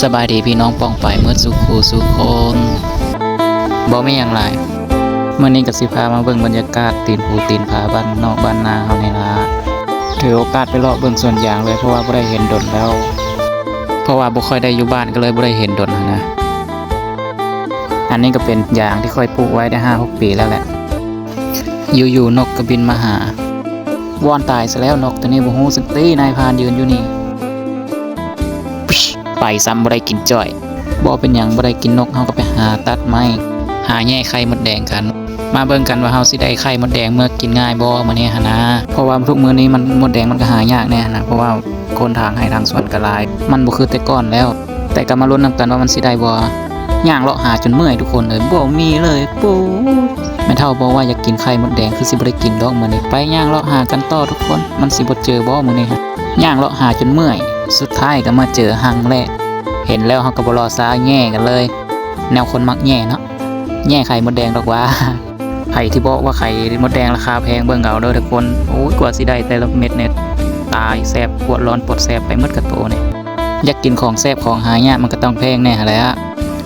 ສະບາຍດີພີ່ນ້ອງປ້ອງປາຍໝົດສູ່ຄູ່ສູ່ຄົນ. ບໍ່ມີຫຍັງຫຼາຍ, ມື້ນີ້ກໍຊິພາມາເບິ່ງບັນຍາກາດຕີນພູຕີນຜາບ້ານນອກບ້ານນາເຮົານີ້ລະ. ຖືໂອກາດໄປເລາະເບິ່ງສວນຢາງເລີຍ, ເພາະວ່າບໍ່ໄດ້ເຫັນດົນແລ້ວ, ເພາະວ່າບໍ່ຄ່ອຍໄດ້ຢູ່ບ້ານ ກໍເລີຍບໍ່ໄດ້ເຫັນດົນຫັ້ນນະ. ອັນນີ້ກໍເປັນຢາງທີ່ຂ້ອຍປູກໄວ້ໄດ້ຫ້າຫົກປີແລ້ວແຫຼະ. ຢູ່ໆນົກກໍບິນມາຫາ. ວອນຕາຍຊະແລ້ວ, ນົກໂຕນີ້ບໍ່ຮູ້ສຶກຕິ, ນາຍພານຢືນຢູ່ນີ້. ໄປຊ້ຳ ບໍ່ໄດ້ກິນຈ້ອຍ. ບໍ່ເປັນຫຍັງ, ບໍ່ໄດ້ກິນນົກ, ເຮົາກໍໄປຫາຕັດໄມ້ ຫາແຍ່ໄຂ່ມົດແດງກັນ. ມາເບິ່ງກັນວ່າເຮົາຊິໄດ້ໄຂ່ມົດແດງເມືອກິນງ່າຍບໍ່ມື້ນີ້ຫັ້ນນາ, ເພາະວ່າທຸກມື້ນີ້ມັນ ມົດແດງມັນກໍຫາຍາກແດ່ຫັ້ນນາ, ເພາະວ່າຄົນທາງໄຮ່ທາງສວນກໍຫຼາຍ, ມັນບໍ່ຄືແຕ່ກ່ອນແລ້ວ. ແຕ່ກໍມາລຸ້ນນຳກັນວ່າມັນຊິໄດ້ບໍ່. ຍ່າງເລາະຫາຈົນເມື່ອຍທຸກຄົນເອີຍ, ບໍ່ມີເລີຍ. ປູ້ ແມ່ເຖົ້າບອກວ່າຢາກກິນໄຂ່ມົດແດງ, ຄືຊິບໍ່ໄດ້ກິນດອກມື້ນີ້. ໄປຍ່າງເລາະຫາກັນຕໍ່ທຸກຄົນ, ມັນຊິບໍ່ເຈີບໍ່ມື້ນີ້. ຍ່າງເລາະຫາຈົນເມື່ອຍ, ສຸດທ້າຍກໍມາເຈີຮັງແລກ. ເຫັນແລ້ວເຮົາກໍບໍ່ລໍຊ້າ, ແຍ່ກັນເລີຍ. ແນວຄົນມັກແຍ່ເນາະ, ແຍ່ໄຂ່ມົດແດງດອກຫວ່າ. ໃຜທີ່ບອກວ່າໄຂ່ມົດແດງລາຄາແພງ, ເບິ່ງເອົາເດີທຸກຄົນ. ໂອ້ຍ ກວ່າຊິໄດ້ແຕ່ລະເມັດນີ້ ຕາຍແສບ, ປວດຮ້ອນປວດແສບໄປໝົດກະໂຕນີ້. ຢາກກິນຂອງແຊບຂອງຫາຍາກ ມັນກໍຕ້ອງແພງແດ່ຫັ້ນແຫຼະ.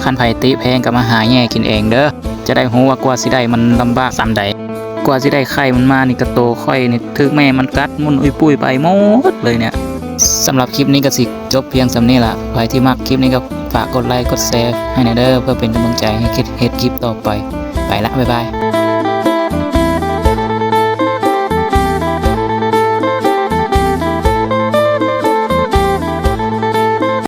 ຄັນໃຜຕິແພງກໍມາຫາແຍ່ກິນເອງເດີ, ຈະໄດ້ຮູ້ວ່າກວ່າຊິໄດ້ມັນລຳບາກສ່ຳໃດ. ກວ່າຊິໄດ້ໄຂ່ມັນມານີ້ ກະໂຕຂ້ອຍນີ້ຖືກແມ່ມັນກັດໝຸ່ນອຸ້ຍປຸ້ຍໄປໝົດເລີຍເນຍ. ສຳລັບຄລິບນີ້ກໍຊິຈົບພຽງສ່ຳນີ້ລະ. ໃຜທີ່ມັກຄລິບນີ້ກໍຝາກກົດໄລກົດແຊໃຫ້ແດ່ເດີ, ເພື່ອເປັນກຳລັງໃຈໃຫ້ເຮັດຄລິບຕໍ່ໄປ. ໄປລະ, ບາຍບາຍ.